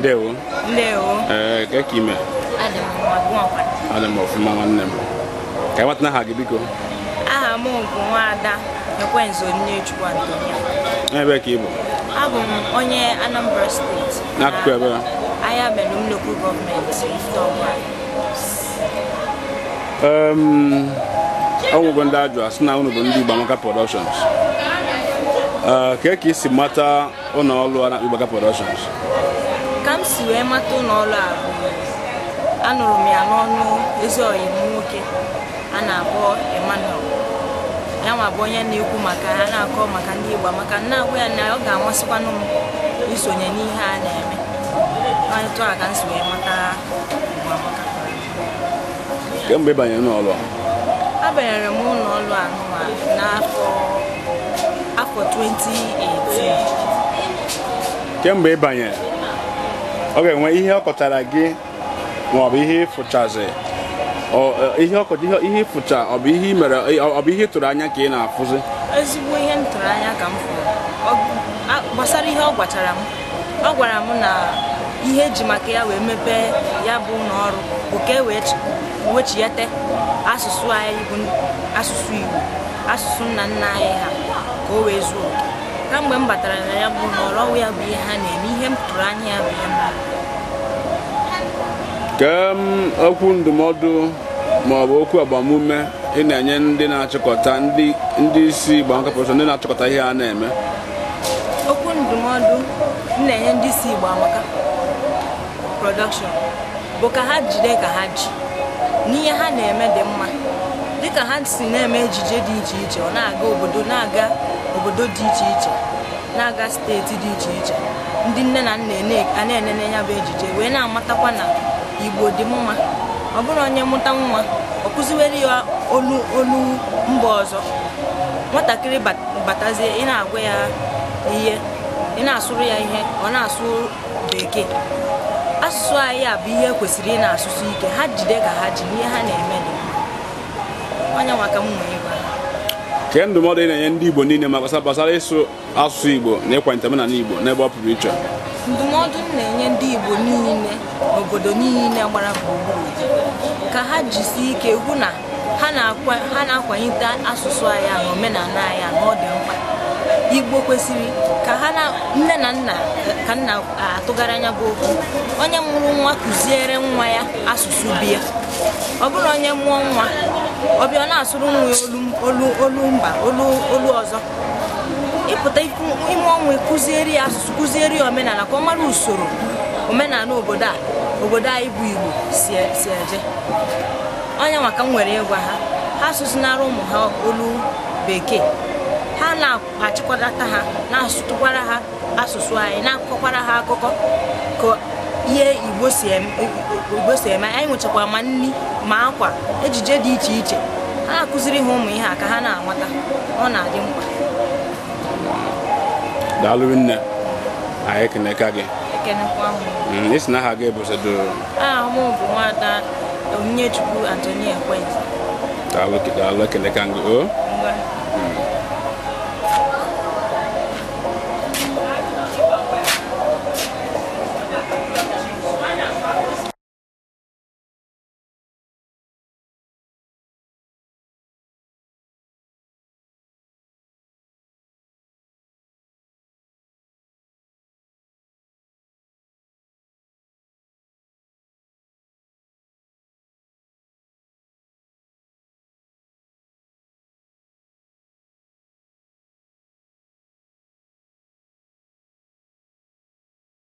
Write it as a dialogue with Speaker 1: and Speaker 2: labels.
Speaker 1: Ndewo.
Speaker 2: Ndewo.
Speaker 1: Ee, ka ka ime?
Speaker 2: Adị m mma, gị nwakwa?
Speaker 1: Adị m ọfụma nwanne m. Ka anyị mata aha gị biko.
Speaker 2: Aha m bụ Nwaada Ekwenze Onyinye-Chukwu Antonia.
Speaker 1: Ebe ka ị bụ?
Speaker 2: Abụ m onye Anambra Steeti.
Speaker 1: N'akụkụ ebe a?
Speaker 2: Ayamelum Local Government, Ifite-Ogwari.
Speaker 1: Ọ nwego ndị ajụ asị na unu bụ ndị Igbo Amaka Productions. Ka ka isi mata ụlọ ọrụ a na-akpọ Igbo Amaka Productions?
Speaker 2: Ka m si wee mata ụlọ ọrụ a bụ anụrụ m ya n'ọnụ ezi ọyị m nwoke a na-akpọ Emmanuel. Ya nwa bụ onye na-ekwu maka ha na-akọ maka ndị Igbo Amaka, na-agwa ya na ọ ga-amasịkwanụ m isonye n'ihe a na-eme. Etu a ka m si wee mata Igbo Amaka.
Speaker 1: Kemgbe ị banyere n'ụlọ a?
Speaker 2: Abanyere m ụlọ ọrụ a n'afọ 2018.
Speaker 1: Kemgbe ị banyere, ọ ga-enwe ihe ọ kọtara gị ma ọ bụ ihe ịfụchazi, ihe ịfụcha, ọ bụ ihe ị mere, ọ bụ ihe ị tụrụ anya ka ị na-afụzi?
Speaker 2: Ezigbo ihe m tụrụ anya ka m fụrụ gbasara ihe ọ gwachara m. Ọ gwara m na ihe eji maka ya wee mepee ya bụ ụlọ ọrụ bụ ka e wee wechighete asụsụ anyị bụ asụsụ Igbo, asụsụ nna nna anyị ha, ka o wee zuo oke. Kamgbe m batara na ya bụ ụlọ ọrụ, ọwụ ya bụ ihe ha na-eme, ihe m tụrụ anya ya bụ ihe m.
Speaker 1: Ka m okwu ndụmọdụ ma ọ bụ okwu agbamume ị na-enye ndị na-achịkọta ndị isi Igbo Amaka Productions, ndị na-achịkọta ihe a na-eme?
Speaker 2: Okwu ndụmọdụ m na-enye ndị isi Igbo Amaka Production bụ ka ha jide ka ha ji n'ihe ha na-eme dị mma. Dịka ha si na-eme ejije dị iche iche, ọ na-aga obodo, na-aga obodo dị iche iche, na-aga steeti dị iche iche, ndị nne na nna a na-enene ya bụ ejije wee na-amatakwa na Igbo dị mma. Ọ bụrụ onye mụta nwa, ọ kụziwere ya olu olu mba ọzọ. Nwatakịrị batazie, ị na-agwa ya ihe, ị na-asụrụ ya ihe, ọ na-asụ bekee. Asụsụ anyị a bụ ihe kwesịrị ị na-asụsụ ike. Ha jide ka ha ji n'ihe ha na-eme dị mma. Onye nwa ka m nwee ịgwa ha.
Speaker 1: Ke ndụmọdụ ị na-enye ndị Igbo niile ma gbasara ịsụ asụsụ Igbo na ịkwalite omenala Igbo n'ebe ọ pụrụ iche?
Speaker 2: Ndụmọdụ m na-enye ndị Igbo niile n'obodo niile gbara gburugburu ka ha jisie ike hụ na ha na-akwalite asụsụ anyị na omenala anyị na ọ dị mkpa. Igbo kwesịrị ka ha na nne na nna ka nna atụgara anya bụ okwu. Onye mụrụ nwa kụziere nwa ya asụsụ bịa. Ọ bụrụ onye mụọ nwa, ọ bịa ọ na-asụrụ nwa ya olu olu mba, olu olu ọzọ. Ịpụta ime ọnwa kụziere ya asụsụ, kụziere ya omenala ka ọ mara usoro omenala obodo a, obodo anyị bụ Igbo si eje. Onye nwa ka m nwere ịgwa ha, ha asụsụnara ụmụ ha olu bekee. Ha na-achịkọta ha, na-asụtụkwara ha asụsụ anyị, na-akọkwara ha akụkọ ka ihe Igbo si eme. Anyị nwechakwa ma nri ma akwa, ejije dị iche iche. Ha na-akụziri ha ụmụ ihe a ka ha na-amata. Ọ na-adị mkpa.
Speaker 1: Daalụ nne, anyị ekeneka gị.
Speaker 2: Ekenekwa m.
Speaker 1: Isi na aha gị bụ Sedo?
Speaker 2: Aha m bụ Nwaada Onyinye-Chukwu Antonia Ekwenze.
Speaker 1: Daalụ, ekeneka gị o.
Speaker 2: Ngwa.